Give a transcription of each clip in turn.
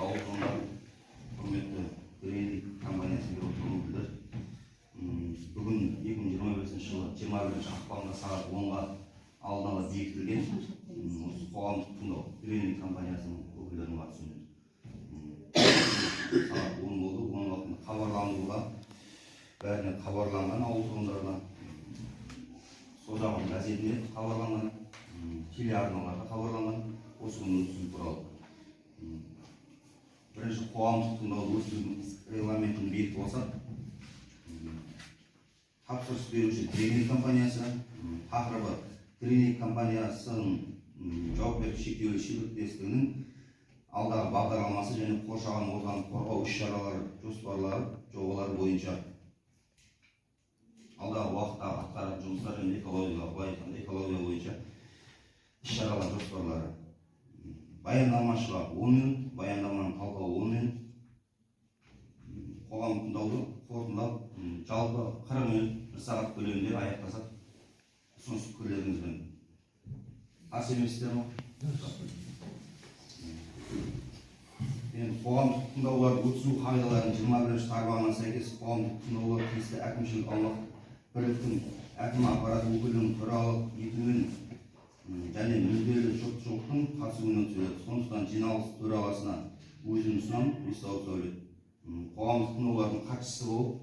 Ауыл тұрғындары, құрметті Гринлик компаниясының өкілдері, бүгін 2025 жылы 21 ақпанда сағат 10-ға алдын ала бекітілген осы қоғамдық тыңдау Гринлик компаниясының өкілдерінің қатысуымен. Сағат 10 болды. Оның уақытында хабарландыруға бәріне хабарланған, ауыл тұрғындарына, Созақ газетіне хабарланған, телеарналарға хабарланған осы күні өткізу туралы. Бірінші қоғамдық тыңдауды өткізу регламентін бекітіп алсақ, тапсырыс беруші Тренинг компаниясы, тақырыбы Тренинг компаниясының жауапкершілігі шектеулі серіктестігінің алдағы бағдарламасы және қоршаған ортаны қорғау іс шаралары жоспарлары, жобалары бойынша алдағы уақыттағы атқаратын жұмыстар және экология, былай айтқанда, экология бойынша іс шаралар жоспарлары. Баяндамашыға 10 минут, баяндаманың талқылауы 10 минут, қоғамдық тыңдауды қорытындылап, жалпы 40 минут, бір сағат көлемінде аяқтасақ, ұсыныс пікірлеріңізбен қарсы емессіздер ма? Енді қоғамдық тыңдауларды өткізу қағидаларының 21-тармағына сәйкес, қоғамдық тыңдаулар тиісті әкімшілік аумақтық бірліктің әкім аппараты өкілінің төрағалық етуімен және мүдделі жұртшылықтың қатысуымен өткізіледі. Сондықтан жиналыс төрағасына өзім ұсынамын, Бестауов Сәулет. Қоғамдық тыңдаулардың хатшысы болып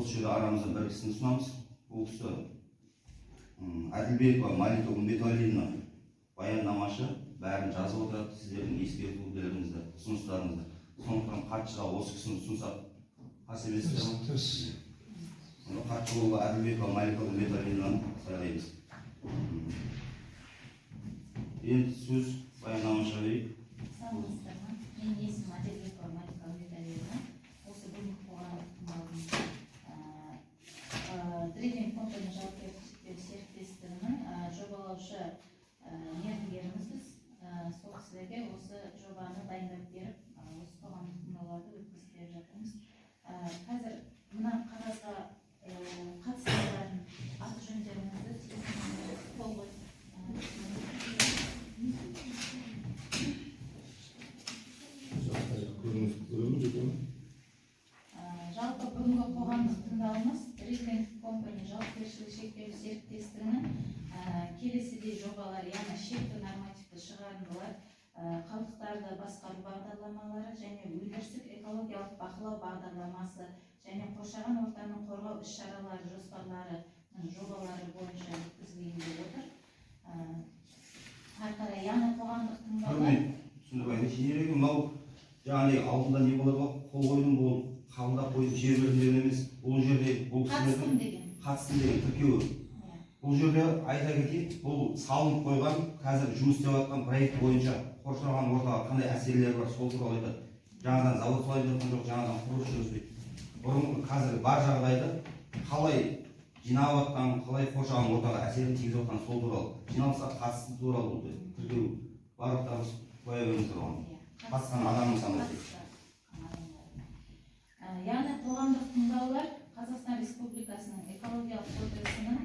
осы жерде арамызда бір кісіні ұсынамыз. Бұл кісі Әділбекова Малика Үмбеталиевна, баяндамашы, бәрін жазып отырады, сіздердің ескертулеріңізді, ұсыныстарыңызды. Сондықтан хатшыға осы кісіні ұсынсақ, қарсы емессіздер ма? Дұрыс. Онда хатшы болуға Әділбекова Малика Үмбеталиевнаны сайлаймыз. Енді сөз баяндамашыға берейік. Саламатсыздар ма? Менің есімім Әділбекова Малика Үмбеталиевна. Осы бүгінгі қоғамдық тыңдаудың Дриллинг Компани жауапкершілігі шектеулі серіктестігінің жобалаушы мердігеріміз біз. Сол кісілерге осы жобаны дайындап беріп, осы қоғамдық тыңдауларды өткізіп беріп жатырмыз. Қазір мына қағазға қатысқандардың аты жөндеріңізді, телефон нөміріңізді қол қойып Көріңіз, көремін, жете ме? Жалпы бүгінгі қоғамдық тыңдауымыз Дриллинг Компани жауапкершілігі шектеулі серіктестігінің келесідей жобалар, яғни шекті нормативті шығарындылар, қалдықтарды басқару бағдарламалары және өндірістік экологиялық бақылау бағдарламасы және қоршаған ортаны қорғау іс шаралары жоспарларының жобалары бойынша өткізілейін деп отыр. Ары қарай, яғни қоғамдық тыңдаулар Бір түсіндіріп айтайыншы. Ерегі мынау жаңағыдай алдында не болады ғой, қол қойдым, бұл қабылдап қойдым, жер бердім деген емес. Бұл жерде бұл кісілердің қатыстым деген. Қатыстым деген тіркеуі. Иә. Бұл жерде айта кетейік, бұл салынып қойған, қазір жұмыс істеп жатқан проект бойынша қоршаған ортаға қандай әсерлері бар, сол туралы айтады. Жаңадан завод салайын деп жатқан жоқ, жаңадан құрылыс жүргізбейді. Бұрынғы, қазір бар жағдайды қалай жинап жатқан, қалай қоршаған ортаға әсерін тигізіп жатқан, сол туралы, жиналысқа қатысты туралы бұл тіркеу. Барлықтарыңыз қоя беріңіздер оған. Иә. Қатысқан адамның саны. Қатысқан адамдар. Яғни қоғамдық тыңдаулар Қазақстан Республикасының экологиялық кодексінің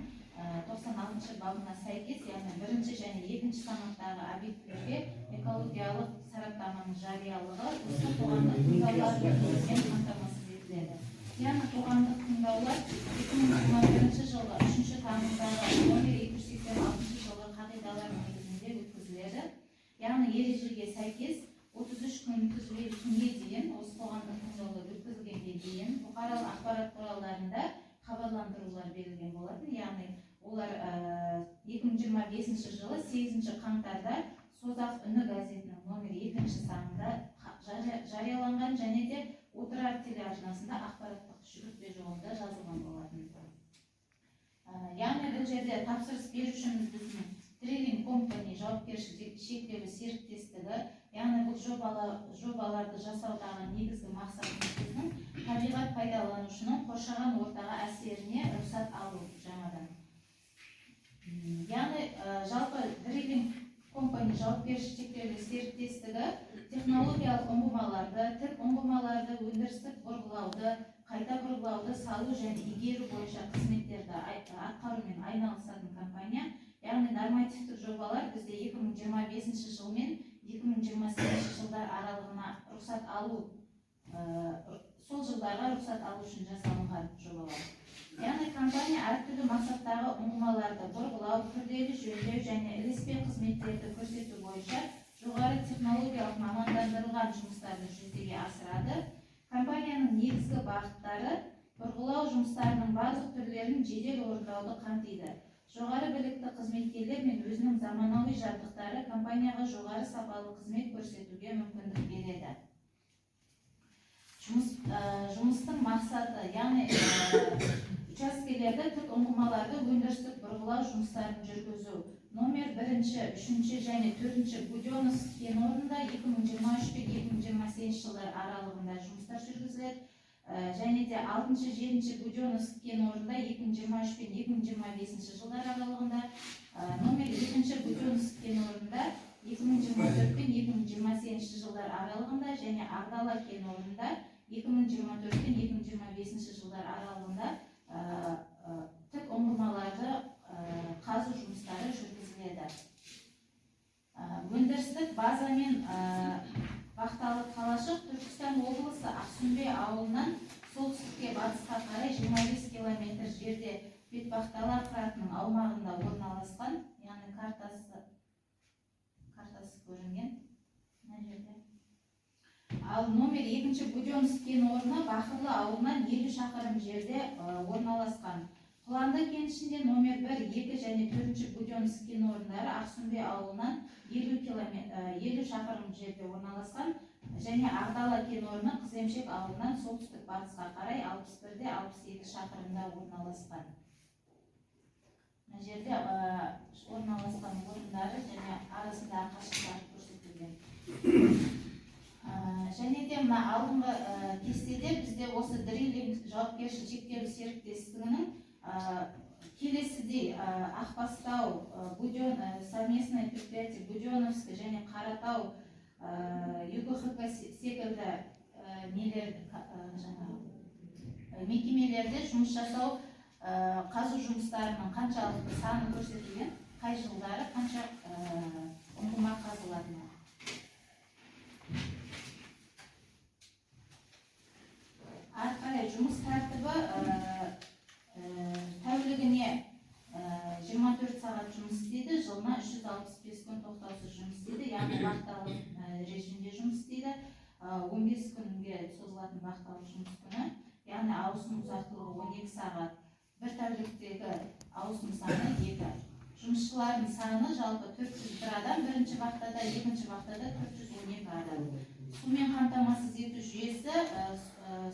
96-бабына сәйкес, яғни бірінші және екінші санаттағы объектілерге экологиялық сараптаманың жариялығы осы қоғамдық тыңдаулар өткізумен қамтамасыз етіледі. Яғни қоғамдық тыңдаулар 2021 жылғы 3 тамыздағы номер 286 жылғы қағидалар негізінде өткізіледі. Яғни ережеге сәйкес 33 күн күзге күнге дейін, осы қоғамдық тыңдаулар өткізілгенге дейін бұқаралық ақпарат құралдарында хабарландырулар берілген болатын. Яғни олар 2025 жылы 8 қаңтарда «Созақ үні» газетінің номер екінші санында жарияланған және де «Отырар» телеарнасында ақпараттық жүгіртпе жолында жазылған болатын. Яғни бұл жерде тапсырыс берушіміз біздің Триллинг Компани жауапкершілігі шектеулі серіктестігі. Яғни бұл жобаларды жасаудағы негізгі мақсатымыз біздің табиғат пайдаланушының қоршаған ортаға әсеріне рұқсат алу жаңадан. Яғни жалпы Дриллинг Компани жауапкершілігі шектеулі серіктестігі технологиялық ұңғымаларды, тік ұңғымаларды, өндірістік бұрғылауды, қайта бұрғылауды салу және игеру бойынша қызметтерді атқарумен айналысатын компания. Яғни нормативтік жобалар бізде 2025 жыл мен 2028 жылдар аралығында Рұқсат алу, сол жылдарға рұқсат алу үшін жасалынған жобалар. Яғни компания әртүрлі мақсаттағы ұңғымаларды бұрғылау, күрделі жөндеу және ілеспе қызметтерді көрсету бойынша жоғары технологиялық мамандандырылған жұмыстарды жүзеге асырады. Компанияның негізгі бағыттары бұрғылау жұмыстарының барлық түрлерін жедел орындауды қамтиды. Жоғары білікті қызметкерлер мен өзінің заманауи жабдықтары компанияға жоғары сапалы қызмет көрсетуге мүмкіндік береді. Жұмыстың мақсаты, яғни учаскелерді тік ұңғымаларды өндірістік бұрғылау жұмыстарын жүргізу. Номер бірінші, үшінші және төртінші Буденновск кен орнында 2023 пен 2028 жылдар аралығында жұмыстар жүргізіледі. Және де алтыншы, жетінші Буденновск кен орнында 2023 пен 2025 жылдар аралығында, номер екінші Буденновск кен орнында 2024 пен 2028 жылдар аралығында және Ақдала кен орнында 2024 пен 2025 жылдар аралығында тік ұңғымаларды қазу жұмыстары жүргізіледі. Өндірістік база мен вахталық қалашық Түркістан облысы Ақсүмбе ауылынан солтүстікке батысқа қарай 25 километр жерде, Бетпақдала қыратының аумағында орналасқан, яғни картасы көрінген мына жерде. Ал номер екінші Буденновск кен орны Бақырлы ауылынан 50 шақырым жерде орналасқан. Құланды кенішінде номер 1, 2 және 4 Буденновск кен орындары Ақсүмбе ауылынан 50 километр, 50 шақырым жерде орналасқан және Ақдала кен орны Қыземшек ауылынан солтүстік батысқа қарай 61-де 62 шақырымда орналасқан. Мына жерде орналасқан орындары және арасындағы қашықтықтар көрсетілген. Және де мына алдыңғы кестеде бізде осы Дриллинг жауапкершілігі шектеулі серіктестігінің келесідей Ақбастау, совместное предприятие Буденновск және Қаратау, ЮГХК секілді нелер, жаңағы мекемелерде жұмыс жасау, қазу жұмыстарының қаншалықты саны көрсетілген, қай жылдары қанша ұңғыма қазылатыны. Ары қарай жұмыс тәртібі: тәулігіне 24 сағат жұмыс істейді, жылына 365 күн тоқтаусыз жұмыс істейді, яғни вахталық режимде жұмыс істейді. 15 күнге созылатын вахталық жұмыс күні, яғни ауысым ұзақтығы 12 сағат, бір тәуліктегі ауысым саны екі. Жұмысшылардың саны жалпы 401 адам бірінші вахтада, екінші вахтада 412 адам. Сумен қамтамасыз ету жүйесі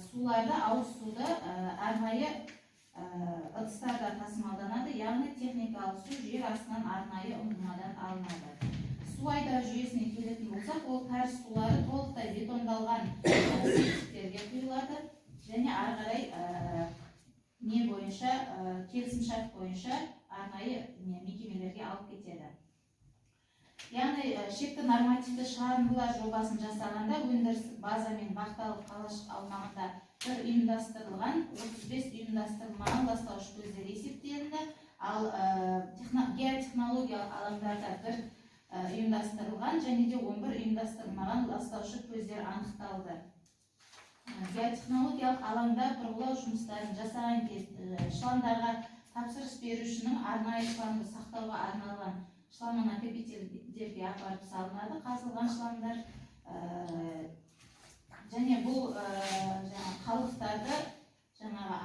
суларды, ауыз суды арнайы ыдыстарда тасымалданады, яғни техникалық су жер астынан арнайы ұңғымадан алынады. Су айдау жүйесіне келетін болсақ, ол кәріз сулары толықтай бетондалған септиктерге құйылады және ары қарай не бойынша, келісімшарт бойынша арнайы не мекемелерге алып кетеді. Яғни шекті нормативті шығарындылар жобасын жасағанда өндірістік база мен вахталық қалашық аумағында бір ұйымдастырылған, 35 ұйымдастырылмаған ластауыш көздер есептелінді. Ал геотехнологиялық алаңдарда бір ұйымдастырылған және де 11 ұйымдастырылмаған ластаушы көздер анықталды. Геотехнологиялық алаңда бұрғылау жұмыстарын жасаған шламдарға тапсырыс берушінің арнайы шламды сақтауға арналған шламонакопительдерге апарып салынады қазылған шламдар. Және бұл жаңағы қалдықтарды жаңағы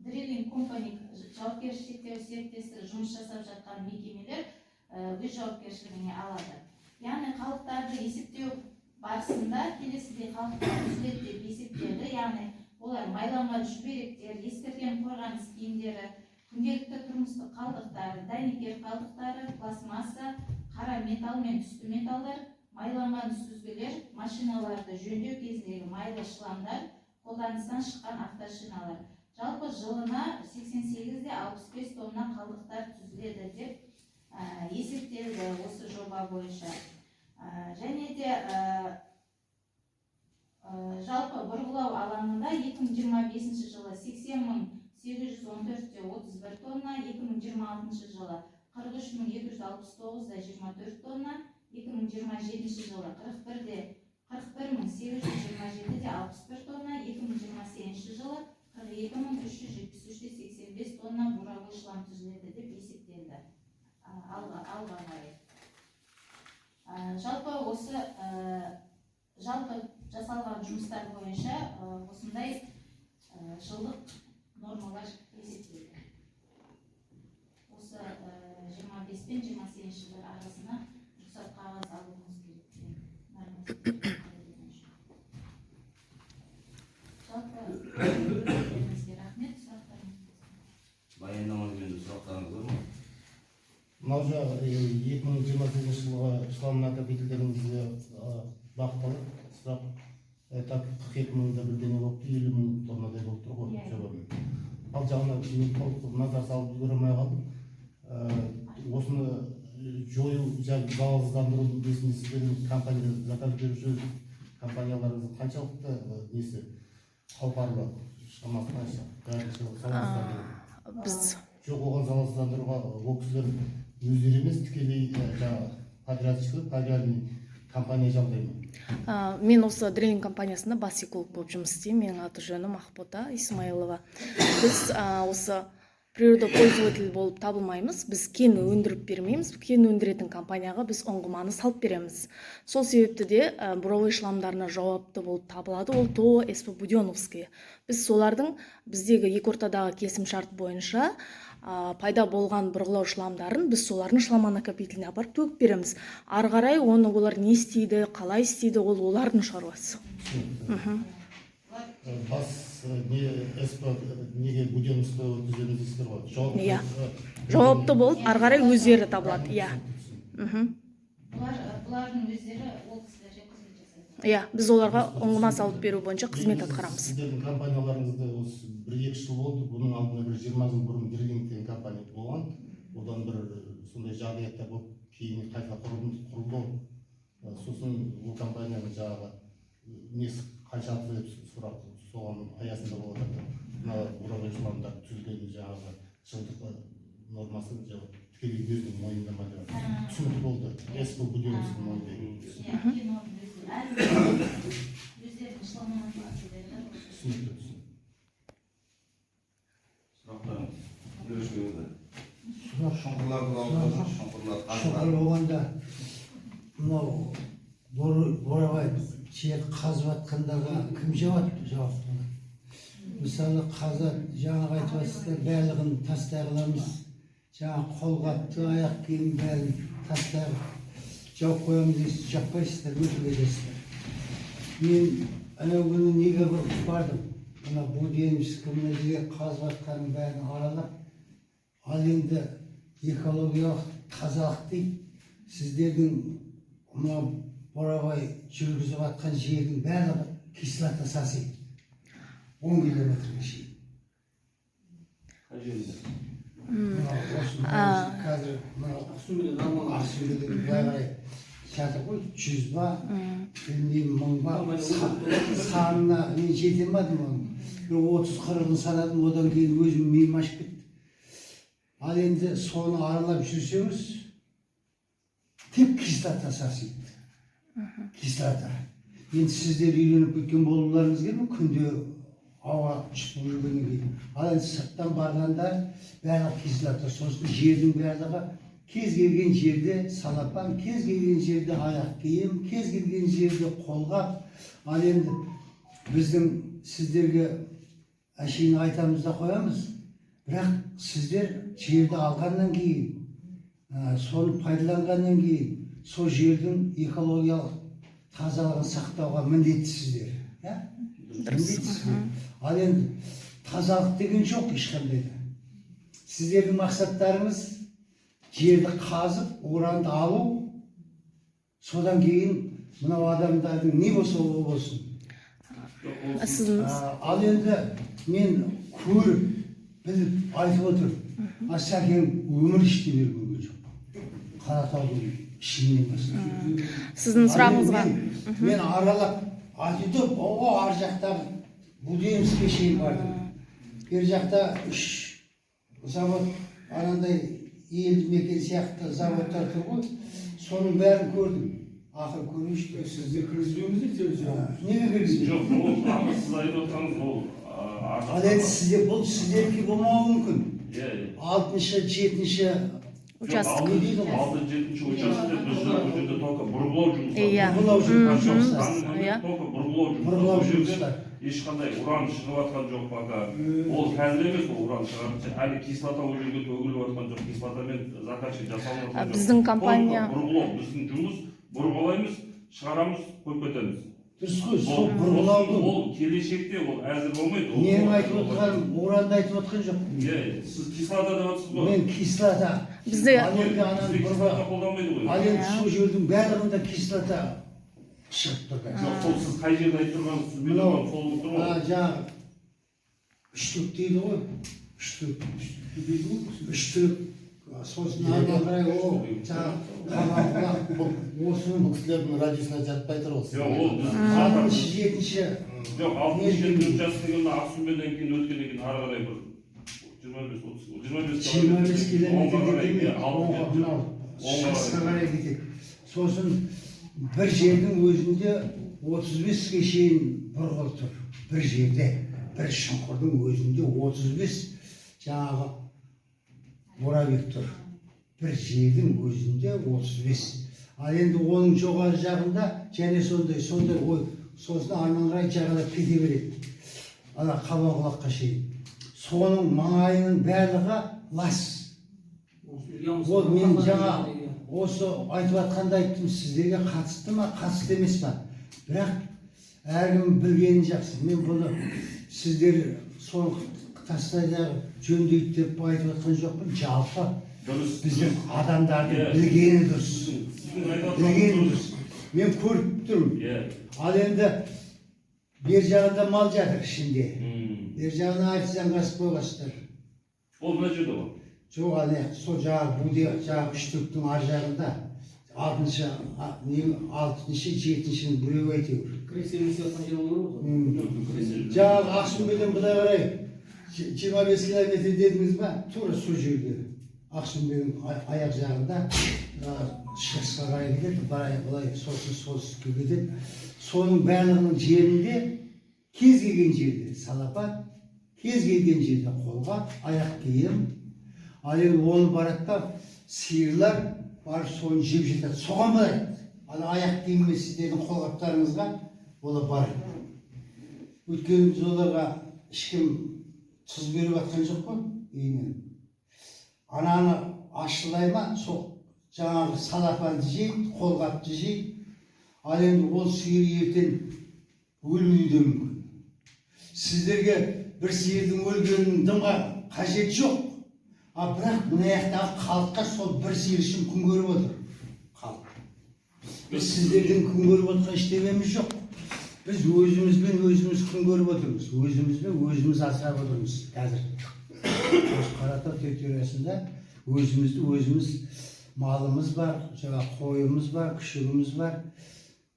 Дриллинг Компани жауапкершілігі шектеулі серіктестігі жұмыс жасап жатқан мекемелер өз жауапкершілігіне алады. Яғни қалдықтарды есептеу барысында келесідей қалдықтар түзіледі деп есептелді, яғни олар: майланған шүберектер, ескірген қорғаныс киімдері, күнделікті тұрмыстық қалдықтар, дәнекер қалдықтары, пластмасса, қара металл мен түсті металлдар, майланған сүзгілер, машиналарды жөндеу кезіндегі майлы шламдар, қолданыстан шыққан автошиналар. Жалпы жылына 88 де 65 тонна қалдықтар түзіледі деп есептелді осы жоба бойынша. Және де жалпы бұрғылау алаңында 2025 жылы 80 814 те 31 тонна, 2026 жылы 43 269 да 24 тонна, 2027 жылы 41 де 41 827,61 тонна, 2028 жылы 42 373,85 тонна буровой шлам түзіледі деп есептелді алға қарай. Жалпы осы жалпы жасалған жұмыстар бойынша осындай жылдық нормалар есептелді. Осы 25 пен 28 жылдар арасына рұқсат қағаз алуымыз керек деген нормативтік қағидалар үшін. Жалпы бөлгеніңізге рахмет, сұрақтарыңыз болса. Баяндамамен сұрақтарыңыз бар ма? Мынау жағы 2028 жылғы шлам накопительдеріңізге бағытталып сұрақ. Так, 42 мыңда бірдеңе болыпты, 50 мың тоннадай болып тұр ғой Иә. жобамен. Ал жағына мен толық назар салып үлгере алмай қалдым. Осыны жою және залалсыздандыру несінде сіздердің компания, заказ беруші компанияларыңыз қаншалықты несі қауқарлы, шамасы қанша бәрін залалсыздандыру? Біз Жоқ, оған залалсыздандыруға ол кісілер өздері емес, тікелей жаңағы подрядчик, подрядный компания жалдай ма? Мен осы дрелинг компаниясында бас эколог болып жұмыс істеймін. Менің аты жөнім Ақбота Исмаилова. Біз осы природопользователь болып табылмаймыз. Біз кен өндіріп бермейміз. Кен өндіретін компанияға біз ұңғыманы салып береміз. Сол себепті де буровой шламдарына жауапты болып табылады ол ТОО СП Буденовский. Біз солардың, біздегі екі ортадағы келісімшарт бойынша пайда болған бұрғылау шламдарын біз солардың шламонакопителіне апарып төгіп береміз. Ары қарай оны олар не істейді, қалай істейді, ол олардың шаруасы. Түсінікті. Олар Бас не СП неге Буденовская өткіземіз дейсіздер ғой, жауапты Иә. Жауапты болып ары қарай өздері табылады, иә. Түсінікті. Бұлардың өздері ол кісілерге қызмет жасайды. Иә, біз оларға ұңғыма салып беру бойынша қызмет атқарамыз. Сіздердің компанияларыңызда осы бір екі жыл болды. Бұның алдында бір 20 жыл бұрын Дриллинг деген компания болған. Одан бір сондай жағдаяттар болып, кейін қайта құрылды. Сосын ол компанияның жаңағы несі қаншалықты деп сұрақ соған аясында болып жатыр. Мына буровой шламдар түзілген жаңағы жылдық нормасы жаңағы тікелей өзінің мойнында ма деп. Түсінікті болды, СП Буденовский мойнында. Иә, кен орны өздері, әр өздерінің шламонакопительдері бар. Түсінікті, түсінікті. Сұрақтарыңыз? Үлескеңізді. Сұрақ. Шұңқырлар туралы айтыңызшы, шұңқырлар Шұңқыр қазылар. болғанда, мынау бурабай жер қазып жатқандарға кім жауапты болады? Мысалы, қазады, жаңағы айтып жатсыздар, барлығын тастай қыламыз, жаңағы қолғапты, аяқ киім, бәрін тастай қылып жауып қоямыз дейсіз. Жаппайсыздар, өтірік айтасыздар. Мен анау күні неге бір бардым, мына Буденовский, мына жерге қазып жатқанның бәрін аралап. Ал енді экологиялық тазалық дейді. Сіздердің мынау бурабай жүргізіп жатқан жердің барлығы кислота сасиды 10 километрге шейін. Қай жерінде? Мынау осы қазір мынау Ақсүйеден былай қарай жатыр ғой, 100 ба, білмеймін, мың ба, санына мен жете алмадым. Оның бір 30-40-ын санадым, одан кейін өзім миым ашып кетті. Ал енді соны аралап жүрсеңіз, тек кислота сасиды, кислота. Енді сіздер үйреніп кеткен болуларыңыз керек, күнде ауа жұтып жүргеннен кейін. Ал енді сырттан барғанда барлығы кислота. Сосын жердің барлығы, кез келген жерде салапан, кез келген жерде аяқ киім, кез келген жерде қолғап. Ал енді біздің сіздерге әшейін айтамыз да қоямыз, бірақ сіздер жерді алғаннан кейін, соны пайдаланғаннан кейін сол жердің экологиялық тазалығын сақтауға міндеттісіздер, иә, міндеттісіздер. Ал енді тазалық деген жоқ ешқандай да. Сіздердің мақсаттарыңыз жерді қазып, уранды алу, содан кейін мынау адамдардың не болса о болсын. Сіздің Ал енді мен көріп, біліп айтып отырмын. А Сәкең өмір ештеңе көрген жоқ Қаратаудың ішінен басқа. Сіздің сұрағыңызға Ал енді мен аралап айтып, о, ар жақтағы Буденовскке шейін бардым. Бер жақта үш завод, анандай елді мекен сияқты заводтар тұр ғой, соның бәрін көрдім. Ақыры көрейінші. Сізді кіргізбейміз де территорияға. Неге кіргізбейді? Жоқ, ол ана сіз айтып отырғаныңыз ол ар Ал енді сізде, бұл сіздердікі болмауы мүмкін. Иә, иә. Алтыншы, жетінші Участок. Не дейді ғой? Алты, жетінші участокте біз ол жерде только бұрғылау жұмыстары. Иә. Бұрғылау жұмыстары. Иә. Только бұрғылау жұмыстары. Бұрғылау Ол жерде жұмыстары. ешқандай уран шығып жатқан жоқ пока. Ол қазір емес, ол уран шығарып, әлі кислота ол жерге төгіліп жатқан жоқ, кислотамен закачка жасалынып жатқан жоқ. Біздің компания- Только бұрғылау, біздің жұмыс бұрғылаймыз, шығарамыз, қойып кетеміз. Дұрыс қой, сол Ол- бұрғылаудың. Ол келешекте, ол әзір болмайды. Ол- Менің айтып отырғаным уранды айтып отқан жоқпын. Иә, сіз кислота деп жатсыз ғой. Мен кислота. Бізде Ал енді ананы Бізде кислота бұрға қолданбайды ғой. Ал енді сол жердің барлығында кислота шығып тұр қазір. Жоқ, сол сіз қай жерде айтып тұрғаныңыз түсінбей Мынау тұрмын, сол болып тұр ғой. жаңағы үштік дейді ғой, үштік үштік, сосын ары қарай ол жаңағы Қабанқұлақ, осының Бұл кісілердің радиусына жатпай тұр ол. Жоқ, ол біз алтыншы, жетінші. Жоқ, алтыншы, жетінші участогы мына Ақсүмбеден кейін өткеннен кейін ары қарай бір 25, 30, 25 25 оңға километр қарай, кетемей, иә, алты оңға, жеті. мынау Оңға шығысқа қарай. қарай кетеді. Сосын бір жердің өзінде 35-ке шейін бұрғыл тұр. Бір жерде, бір шұңқырдың өзінде 35 жаңағы бурабик тұр. Бір жердің өзінде 35. Ал енді оның жоғары жағында және сондай сондай ой, сосын арман қарай жағалап кете береді ана Қабанқұлаққа шейін. Соның маңайының барлығы лас. Ол мен жаңа осы айтып жатқанда айттым, сіздерге қатысты ма, қатысты емес па, бірақ әркім білгені жақсы. Мен бұны сіздер соны тастайды, жөндейді деп айтып жатқан жоқпын. Жалпы Дұрыс. біздің адамдардың Иә. білгені дұрыс. Сіздің айтып Білгені жатқаныңыз дұрыс. Мен көріп тұрмын. Ал енді бер жағында мал жатыр ішінде. Бер жағына артизан қазып қойғансыздар. Ол мына жерде ғой. Жоқ, ана сол жаңағы буде, жаңағы үштіктің ар жағында алтыншы, не, алтыншы, жетіншінің біреуі әйтеуір. Жаңағы Ақсүмбеден былай қарай 25 километр дедіңіз ба, тура сол жерде, Ақсүмбенің аяқ жағында, шығысқа қарай кетеді, былай былай, сосын солтүстікке кетеді. Соның барлығының жерінде, кез келген жерде салапат, кез келген жерде қолғап, аяқ киім. Ал енді оны барады да, сиырлар барып соны жеп жатады, соған барады. Ана аяқ киім мен сіздердің қолғаптарыңызға олар барады. Өйткені біз оларға ешкім тұз беріп жатқан жоқ қой үйінен. Ананы ашылай ма, сол жаңағы салапанды жейді, қолғапты жейді. Ал енді ол сиыр ертең өлуі де мүмкін. Сіздерге бір сиырдың өлгенінің дымға қажеті жоқ, а бірақ мына жақтағы халыққа сол бір сиыр үшін күн көріп отыр халық. Біз сіздерден күн көріп отқан ештеңеміз жоқ. Біз өзімізбен өзіміз күн көріп отырмыз, өзімізбен өзіміз асырап отырмыз. Қазір осы Қаратау территориясында өзімізді өзіміз, малымыз бар, жаңағы қойымыз бар, күшігіміз бар,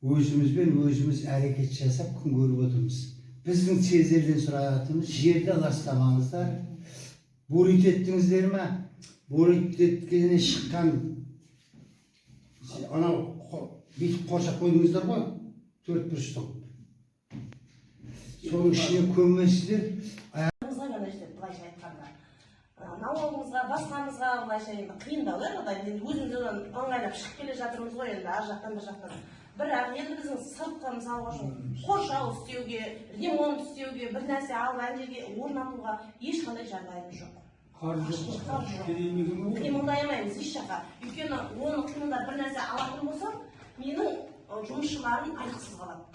өзімізбен өзіміз әрекет жасап күн көріп отырмыз. Біздің сіздерден сұратынымыз: жерді ластамаңыздар. Бурить еттіңіздер ма, бурить еткеннен шыққан анау бүйтіп қоршап қойдыңыздар ғой төрт бұрышты қылып, соның ішіне көмесіздер. Ғана жетеді, былайша айтқанда. Налогымызға, басқамызға, былайша енді қиындау иә одан. Енді өзіміз одан ыңғайлап шығып келе жатырмыз ғой енді ар жақтан, бір жақтан. Бірақ енді біздің сыртқы, мысалға үшін, қоршау істеуге, ремонт істеуге, бір нәрсе алып ана жерге орнатуға ешқандай жағдайымыз жоқ. Қаржы жоқ. Қаржы жоқ. Керемет ғой. Қимылдай алмаймыз еш жаққа, өйткені оны қимылдап бір нәрсе алатын болсам, менің жұмысшыларым айлықсыз қалады.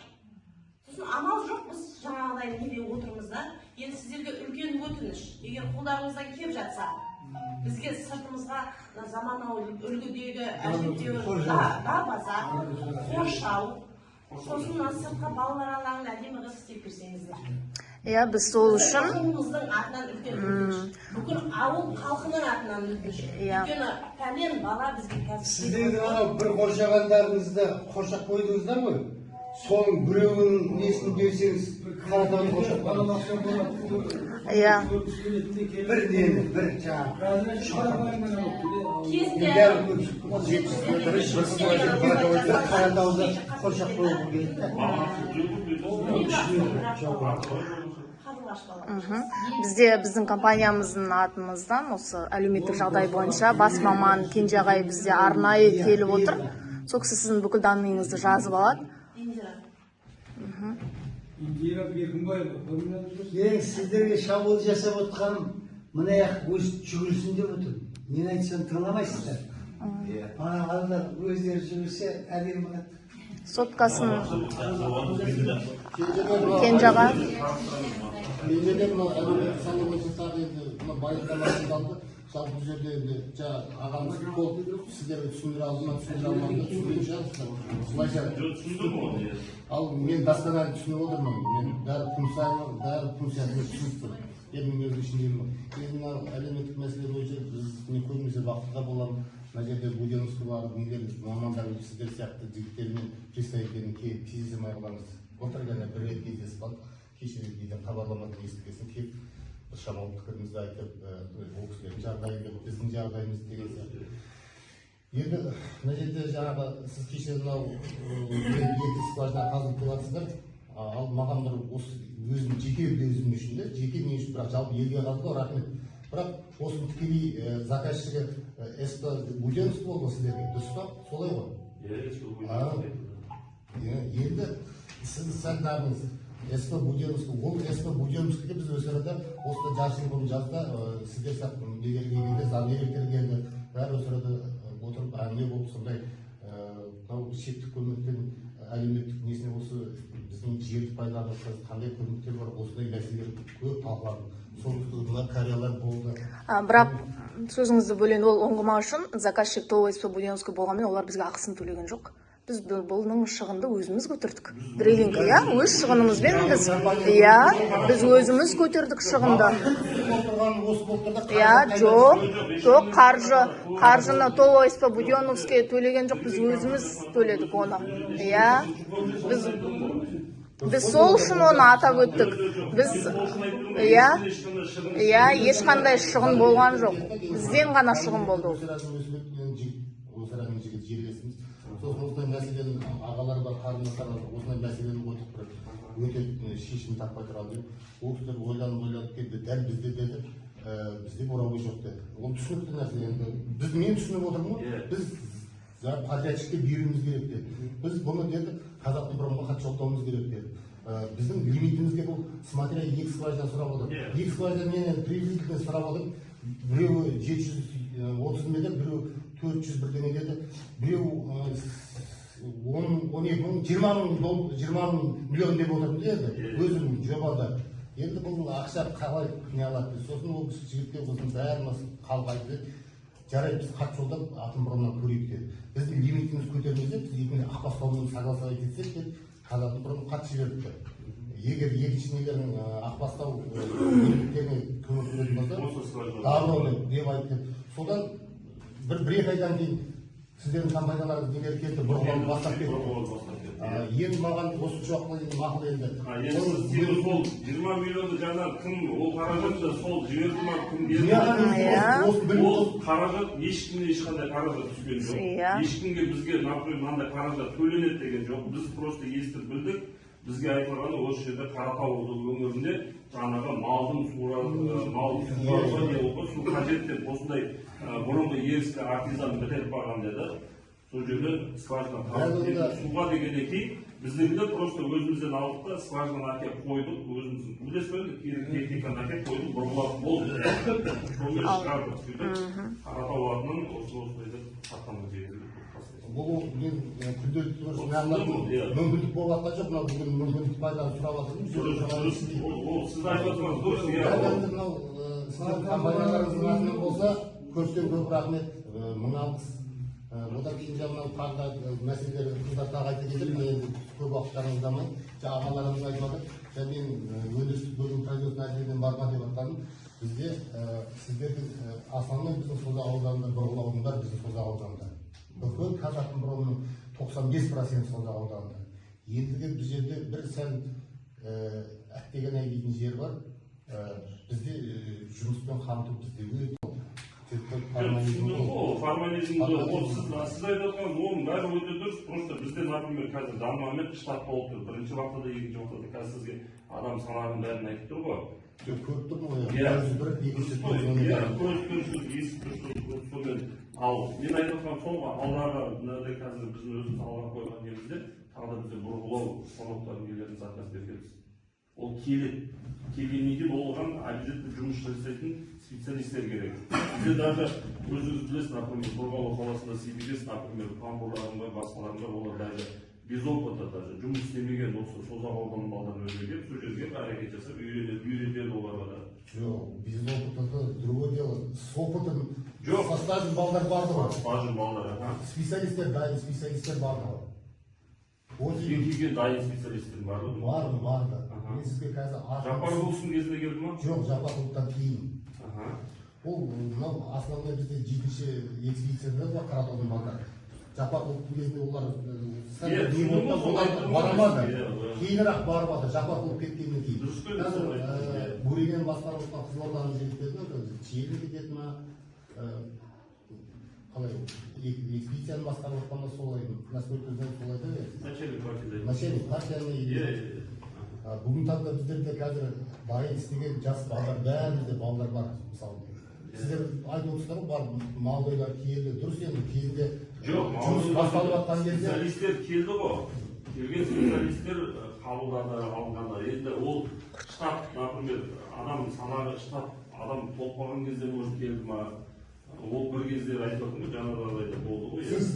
Сосын амал жоқ, біз жаңағыдай неде отырмыз да. Енді сіздерге үлкен өтініш: егер қолдарыңыздан келіп жатса, бізге сыртымызға мына заманауи үлгідегі әжептәуір дарбаза, қоршау, сосын мына сыртқа балалар алаңын әдемі қылып істеп берсеңіздер. Иә, біз сол үшін Ауылымыздың атынан үлкен өтініш, бүкіл ауыл халқының атынан өтініш. Өйткені пәлен бала бізге қазір Сіздердің анау бір қоршағандарыңызды қоршап қойдыңыздар ғой. Соның біреуінің несін берсеңіз, Қаратауды қоршап қаламыз. Иә. Бір нені, бір жаңағы. Кезінде Бәрі көп. Бір Қаратауды қоршап қою керек та. Қарлығаш бала. Бізде, біздің компаниямыздың атымыздан осы әлеуметтік жағдай бойынша бас маман Кенже ағай бізде арнайы келіп отыр. Сол кісі сіздің бүкіл данный ыңызды жазып алады. Индира. Индира Беркінбаева. Мен сіздерге шабуыл жасап отқаным, мына аяқ өз жүгірсін деп отырмын. Мен айтсам, тыңламайсыздар. Ана балалар өздері жүгірсе, әдемі болады. Соткасын Кенже аға. Менде мынау әлеуметтік сала бойынша тағы енді мына баяндамасын алды. Жалпы бұл жерде енді жаңа ағамыз толық сіздерге түсіндіре алды ма, түсіндіре алмады ма, түсінген шығарсыздар. Былайша Жоқ, түсіндім оны, иә. Ал мен досконально түсініп отырмын. Мен бәрі функция, бәрі функциясын түсініп тұрмын. Енді мен өзім ішіндемін. Енді мына әлеуметтік мәселе бойынша біз, мен көбінесе Бақытқа боламын. Мына жерде Буденновский бар, нелер, мамандар, сіздер сияқты жігіттермен, представительдермен келіп кездесе алмай қаламыз. Былтыр ғана бір рет кездесіп қалдық. Кеше неден, хабарламадан естіген соң келіп, бір шамалы пікірімізді айтып, ол кісілердің жағдайы, біздің жағдайымыз деген сияқты. Енді мына жерде жаңағы сіз кеше мынау екі скважина қазылып деп жатсыздар. Ал маған бір осы өзім жеке, өзім үшін де, жеке мен үшін, бірақ жалпы елге қазды ғой, рахмет. Бірақ осының тікелей заказчигі СП Буденновский болды ғой сіздерге, дұрыс па? Солай ғой? Иә, сол. Иә, енді сіз сәл нарыңыз. СП Буденновский, ол СП Буденновскийге біз осы арада осыдан жарты жыл бұрын жазда сіздер сияқты нелер келгенде, замдиректор келді, бәрі осы арада отырып әңгіме болып, сондай мынау шеттік көмектен, әлеуметтік несіне, осы біздің жерді пайдаланып қандай көмектер бар, осындай мәселелер көп талқыладық. Сол мына кореялар болды. Бірақ сөзіңізді бөлейін, ол ұңғыма үшін заказчик ТОО СП Буденновский болғанмен, олар бізге ақысын төлеген жоқ. Біз бұның шығынды өзіміз көтердік. Дриллинг, иә, өз шығынымызбен біз, иә, біз өзіміз көтердік шығынды. Отырған осы болып тұр да. Иә, жоқ, қаржыны ТОО СП Буденновский төлеген жоқ, біз өзіміз төледік оны. Иә, біз сол үшін оны атап өттік. Біз, иә, ешқандай шығын болған жоқ. Бізден ғана шығын болды ол. Осыраның жігіт, жерлесіміз. Сосын осындай мәселені, ағалар бар, қарындастар бар, осындай мәселені қойдық, бір өте шешім таппай тұрады деп. Ол кісілер ойланып ойланып келді, дәл бізде деді, бізде буровой жоқ деді. Ол түсінікті нәрсе енді, біз, мен түсініп отырмын ғой, біз подрядчикке беруіміз керек деді. Біз бұны, деді, Казатомпромға хат жолдауымыз керек деді. Біздің лимитімізге бұл, смотря екі скважина сұрап отыр. Екі скважина мен енді приблизительно сұрап отырмын. Біреуі 730 метр, біреуі 400 бірдеңе деді. Біреу 10, 12 мың, 20 мың, 20 мың миллион деп отырмын деді өзім жобада. Енді бұл ақша қалай не алады деп. Сосын ол кісі, жігіттер, осының бәрін осы халық айтып еді. Жарайды, біз хат жолдап Атомпромнан көрейік деді. Біздің лимитіміз көтермесе, біз екеуміз Ақбастаумен согласовать етсек деп, Казатомпром хат жіберіпті. Егер екінші нелердің, Ақбастау лимиттеріне көмек беретін болса, Осы скважина. добро деп айтты. Содан бір екі айдан кейін сіздердің компанияларыңыз нелер келді, бұрғылауды бастап кетті. Бұрғылауды бастап кетті. Енді маған осы уақытқа дейін мақұл енді. А, енді сіз сен сол 20 миллионды жаңа кім, ол қаражатты сол жіберді ма, кім берді? Иә. Осы біліп Ол қаражат ешкімнен, ешқандай қаражат түскен жоқ. Ешкімге, бізге, например, мынандай қаражат төленеді деген жоқ. Біз просто естіп білдік. Бізге айтылғаны, осы жерде Қаратау өңірінде жаңағы малдың мал суаруға не болған, су қажет деп, осындай бұрынғы ескі артезиан бітеліп қалған деді. Сол жерден скважина қазып, суға дегеннен кейін біздікілер просто өзімізден алдық та, скважинаны әкеліп қойдық, өзіміздің, білесіз ба, енді керек техниканы әкеліп қойдық, бұрғылап болды, сонымен шығардық. Сөйтіп Қаратау атынан осы осындай деп хаттама жібердік. Бұл мен күнделікті бір мүмкіндік болып жатқан жоқ, мынау бүгін мүмкіндік пайдаланып сұрап жатырмын. Дұрыс, дұрыс, ол сіз айтып отырғаныңыз дұрыс, иә. Дәл енді мынау сіздердің компанияларыңыздың атынан болса, көптен көп рахмет, мың алғыс. Одан кейін жаңа мынау тағы да мәселелер, қыздар тағы айта кетер, мен енді көп уақыттарыңызды алмайын. Жаңа ағаларымыз айтып жатыр, жаңа мен өндірістік бөлім, производственный отделден бар ма деп жатқаным, бізде сіздердің основной біздің Созақ ауданында бұрғылаудың бәрі біздің Созақ ауданында. Бүкіл Казатомпромның 95% Созақ ауданында. Ендігі сәл әттеген-ай дейтін жер бар. Бізде жұмыспен қамту бізде өте Түсіндім ғой, формализмді. Ол сіз айтып отқан оның бәрі өте дұрыс. Просто бізде, например, қазір данный момент штат толып тұр. Бірінші вахтада, екінші вахтада. Қазір сізге адам санағын бәрін айтып тұр ғой. Жоқ, көріп тұрмын ғой. Иә. Көз бір, екінші Дұрыс қой. төрт, оның Иә, бәрі. көріп тұрсыз, естіп тұрсыз, сонымен. Ал мен айтып отқан сол ғой, алдағы мынадай қазір біздің өзіміз алға қойған немізде тағы да бізде бұрғылау станоктарын, нелерін заказ бергенбіз. Ол келеді. Келгеннен кейін оған обязательно жұмыс жасайтын специалисттер керек. Бізде даже, өзіңіз білесіз, например, Торғайлы қаласында CBS, например, тамбурларында, басқаларында, олар даже без опыта, даже жұмыс істемеген осы Созақ ауданының балдарын өзі келіп, сол жерге әрекет жасап үйренеді, үйретеді оларға да. Жоқ, без опыта это другое дело. С опытом, Жоқ. со стажем балдар барды ғой. Стажым балдар, аха. Специалисттер, дайын специалисттер барды ғой. Вот. Бізге келген дайын специалисттер барлығы. Бар, барды. Аха. Мен сізге қазір Жапарқұловтың кезінде келді ма? Жоқ, Жапарқұловтан кейін. Ол мынау основной бізде жетінші экспедицияда бар Қаратаудың балдары. Жапарқұловтың кезінде олар сәл Иә, не түсіндім болды да, ғой, олар солай бармады. Иә, иә. Кейінірек барып жатыр, Жапарқұлов кеткеннен кейін. Дұрыс қой, Қазір солай айттыңыз, иә. Буреген басқарып отқан Қызылорданың жігіттері, Чиелі кетеді ма, қалай, экспедицияны басқарып отқан да солай, насколько знаю, солай да. Начальник партияда. Начальник партияны. Иә, иә. Бүгінгі таңда біздерде қазір дайын істеген жас балдар, бәрімізде балдар бар, мысалы. Сіздер айтып отырсыздар ғой, бар молодойлар келді, дұрыс, енді кезінде Жоқ, жұмыс басталып жатқан кезде специалисттер келді ғой. Келген специалисттер қабылдады, алынғанда. Енді ол штат, например, адам санағы, штат адам толып қалған кезде может келді ма? Ол бір кездері айтып отырмын ғой, жаңағыдай да болды ғой. Иә. Сіз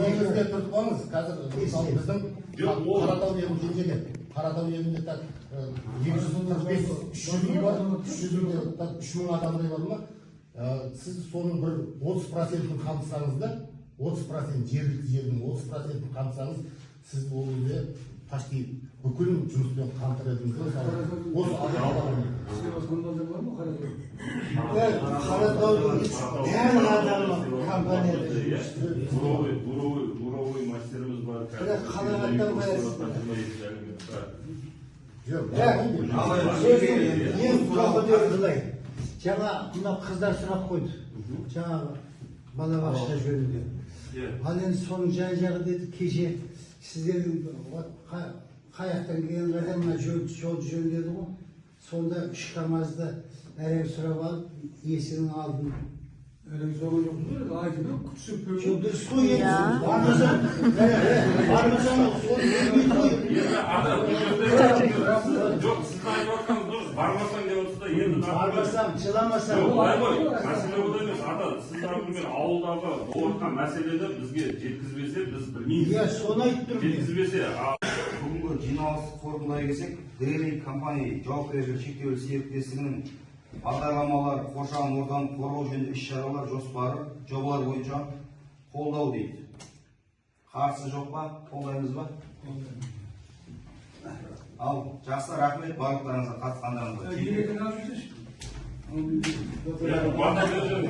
негізге түртіп алыңыз. Қазір мысалы біздің Жоқ, ол- Қаратау елін кенжеге, Қаратау елінде так 245, 300 үй бар, 300 үйде так 3000 адамдай бар ма? Сіз соның бір 30%-ін қамтысаңыз да, 30%, жергілікті жердің 30%-ін қамтысаңыз, сіз ол жерде почти бүкіл жұмыспен қамтыр едіңіз да, мысалы осы адамдар. Істеп жатқан балдар бар ма Қаратауда? Қаратаудың барлық адамы компанияда Иә. жұмыс істейді. Буровой мастеріміз бар. Бірақ қалағаттан Жоқ, Сосын ең тоқетері былай. Жаңа мына қыздар сұрақ қойды. Жаңағы балабақша жөнінде. Иә. Ал енді соның жай жағы деді, кеше сіздердің қай жақтан келген қайда, мына жолды жөндеді ғой. Сонда үш камазды әрең сұрап алып, есігінің алдын. Әрең сұраған жоқпыз ғой, айтып едік, күтісіп. Жоқ, дұрыс қой енді. Бармасаң, бармасаң соны бермейді ғой. Енді ата, бұл жерде жоқ, сіз айтып жатқаныңыз дұрыс, бармасаң деп отырсыз да, енді Бармасаң, жыламасаң. Жоқ, былай ғой, мәселе онда емес, ата, сіз, например, ауылдағы болып жатқан мәселені бізге жеткізбесе, біз білмейміз. Иә, соны айтып тұрмын мен. Жеткізбесе, а Бүгінгі жиналысты қорытындылай келсек, Дрелинг компания жауапкершілігі шектеулі серіктестігінің бағдарламалар, қоршаған ортаны қорғау жөнінде іс шаралар жоспары, жобалар бойынша қолдау дейді. Қарсы жоқ па? Қолдаймыз ба? Ал, жақсы, рахмет барлықтарыңызға қатысқандарыңызға. Директор алып жүрсінші. Бата берген.